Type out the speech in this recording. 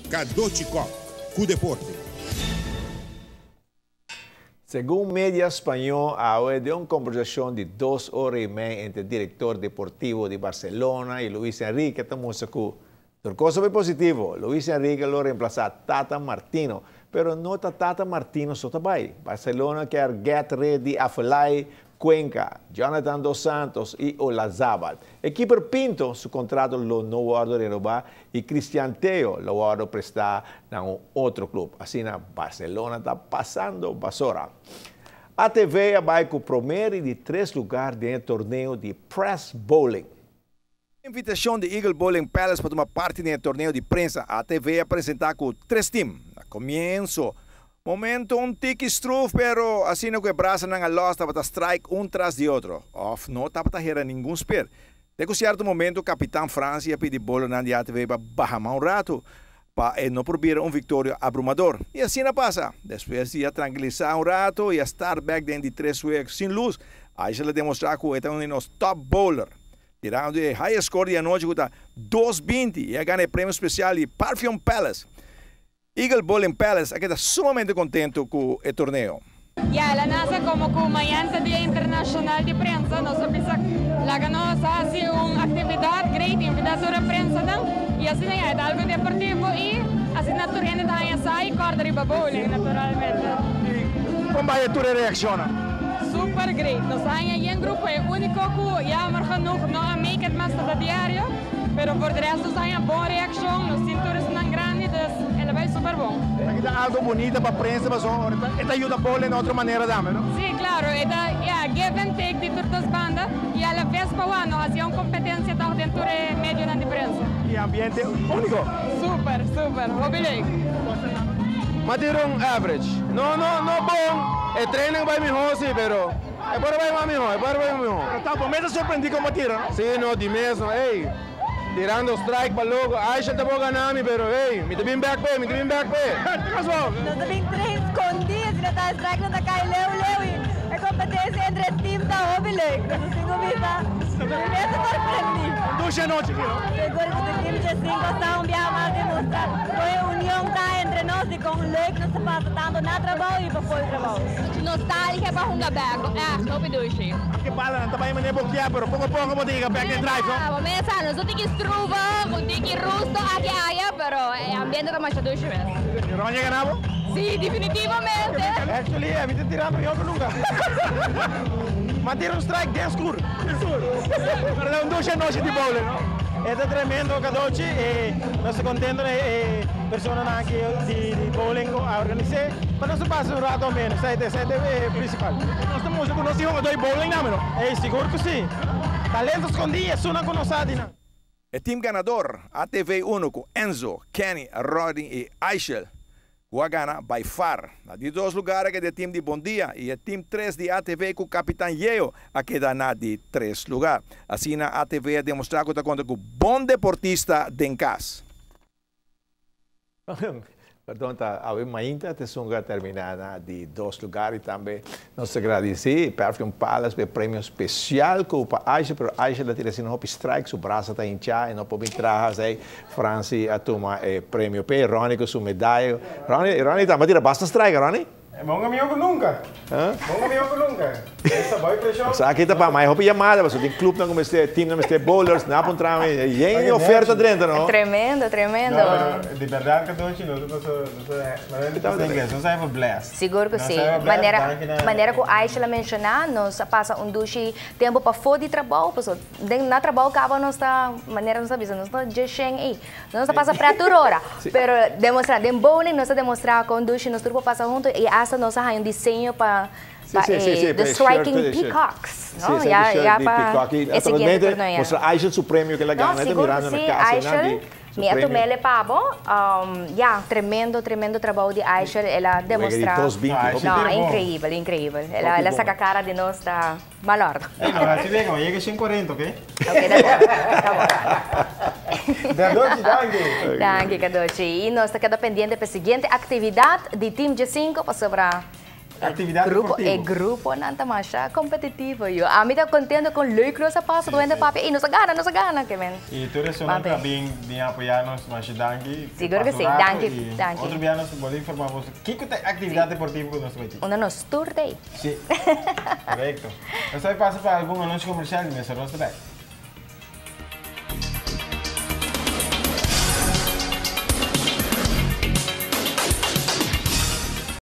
Cadochi Kock, cu deporte. Segun media spañó, awe den un kombersashon di 2 ora i mei entre direktor deportivo di Barcelona i Luis Enrique, ta mustra ku tur kos ta positivo. Luis Enrique lo remplasá Tata Martino, pero no ta Tata Martino so ta bai. Barcelona ke get rid di Afellay, Cuenca, Jonathan Dos Santos i Olazabal. E keeper Pinto, su kontrato lo no wòrdu renobá i Cristian Tello lo wòrdu prestá na un otro klup. Asina, Barcelona ta pasando basora. ATV a bai ku promé i di tres lugá den torneo di Press Bowling. Invitashon di Eagle Bowling Palace pa tuma parti den torneo di prensa. ATV a presentá ku tres tim. Na komienso, momento un tiki stroef, pero asina ku e brasanan a los tabata strike un tras di otro. Of no tabata hera ningun spare. Te ku sierto momento, kapitan Francia a pidi bowlernan di ATV pa baha un ratu, pa no por bira un viktoria abrumador. I asina a pasa. Despues di a trankilisá un ratu i a start back den di tres wega sin lus, Aisha a demostrá ku e ta un di nos top bowler. Tirando e high score di anochi ku ta 220 i a gana e premio spesial di Parfum Palace. Eagle Bowling Palace a keda sumamente kontentu ku e torneo. Ja, el a nase komo ku mañan ta Dia Internashonal di Prensa, nos a bisa laga nos hasi un aktividat great, invitá tur e prensanan i asina ya, ta algu deportivo i asina tur hende ta haña sa i kòrda riba bowling naturalmente. Kon bai tur e reakshon? Super great. Nos haña yen grupo e úniko ku jammer genoeg no a make it mas ta diario, pero por de resto nos haña bon reakshon, nos tin tur esnan grandi, dus el a bai super bon. Aki ta algu bunita pa prensa, ma e ta yuda bowling di otro manera tambe, no? Si, klaro, e ta, ja, give and take di tur dos banda i a la bes pa no hasi un kompetensia toch den tur e medionan di prensa. E ambiente úniko. Super, super, hopi leuk. M'a tira un average. No, no, no bon. E training bai mihó, si, pero e por bai mas mihó, e por bai mihó. Tampoco mi ta sorprendí kon tira, no? Si, no, di mes, no. Ey, tirando strike pa loko. Aisha ta por gana mi, pero hey, mi ta bin back pe, mi ta bin back pe. Nos ta bin train skondí, asina ta strike no ta kai leu leu i e kompetensia entre team ta hopi leuk. Nos tin ku bisa, mi mes ta sorprendí. Dushi anochi aki, no? Sigur ku e team 5 ta un biaha mas demostrá ku e union ta entre nos i kon leuk nos ta pasa tantu na trabou i pafó di trabou. Nostalgia pa hunga back, echt, hopi dushi. Ke bala nan ta bai manera bokia, pero poko poko bo tin back and drive, no? Ah, mesa, nos tin ku stroeven, ku tin ku rusto aki aya, pero e ambiente ta masha dushi mes. Ronnie a gana bo? Si, definitivamente. Actually, mi ta tirando mihó ku nunka. M'a tira un strike den skur. Pero ta un dushi anochi di bowling, no? E ta tremendo, Cadochi, i nos ta kontentu e personanan aki di bowling a organisá. Pa nos pasa un ratu ameno, esei ta e prinsipal. Nos ta mustra ku nos tin hungadó di bowling na, no? Ey, sigur ku si. Talento skondí, esunnan ku nos sa di nan. E team ganadó, ATV 1 ku Enzo, Kenny, Rodney i Aishel, ku a gana by far. Na di dos lugá a keda e team di Bon Dia i e team 3 di ATV ku Kapitan Yeo a keda na di tres lugá. Asina ATV a demostrá ku ta konta ku bon deportista den kas. Perdon, ta awe mainta te sunga terminá na di dos lugá i tambe nos ta gradisí Perfume Palace pa premio spesial ku pa Aisha, pero Aisha a tira asina hopi strike, su brasa ta hinchá i no por traha, ei Franci a tuma e premio pe Ronnie ku su medaya. Ronnie, Ronnie tambe tira basta strike, Ronnie? Bon amigu ku nunka. Bon amigu ku nunka. Esta boy pressão. Sa aki ta pa mas hopi yamada, paso tin klup nan ku team nan mester bowlers, na puntra mi, yen oferta drenta, no? Tremendo, tremendo. No, pero di berdat Cadochi, nos pasó, nos ingles, nos have a blast. Sigur ku si. Manera, manera ku Aisha a menshoná, nos a pasa un dushi tempu pafó di trabou, paso den na trabou kaba nos ta manera nos ta bisa, nos ta jeshen ei. Nos ta pasa pretu ora, pero demostrá den bowling nos ta demostrá kon dushi nos tur pasa huntu i hasta nos a haña un diseño pa the striking peacocks, no? Ya pa e siguiente torneo. Mostra Aisha su premio ku el a gana, no, sigur mirando ku na si, kas, Aisha, mi a tum'é pa bo. Ja, tremendo, tremendo trabou di Aisha, el a demostrá. 220. No, inkreibel, inkreibel. El a saka kara di nos ta malordo. Ei, no, asina ku yega 140, ok? Ok, ta bon. Ta bon. Cadochi, danki. Danki, Cadochi. I nos ta keda pendiente pa e siguiente aktividat di Team G5 pa sobra. Actividad Grupo, deportivo. E gruponan ta masha competitivo. Yo, ami ta contento con leuk nos a pasa, cu papia, y nos a gana, nos a gana, ke men. Y tur esnan Papi. tambe bin apoya nos, masha danki. Sigur cu si, Pasa un rato danki, y danki. Otro dia nos por informa kico ta actividad deportivo cu nos ta bay. Unda nos tur t'ey. Si, corecto. Nos ta bay pasa pa algun anuncio comercial y nos ta back.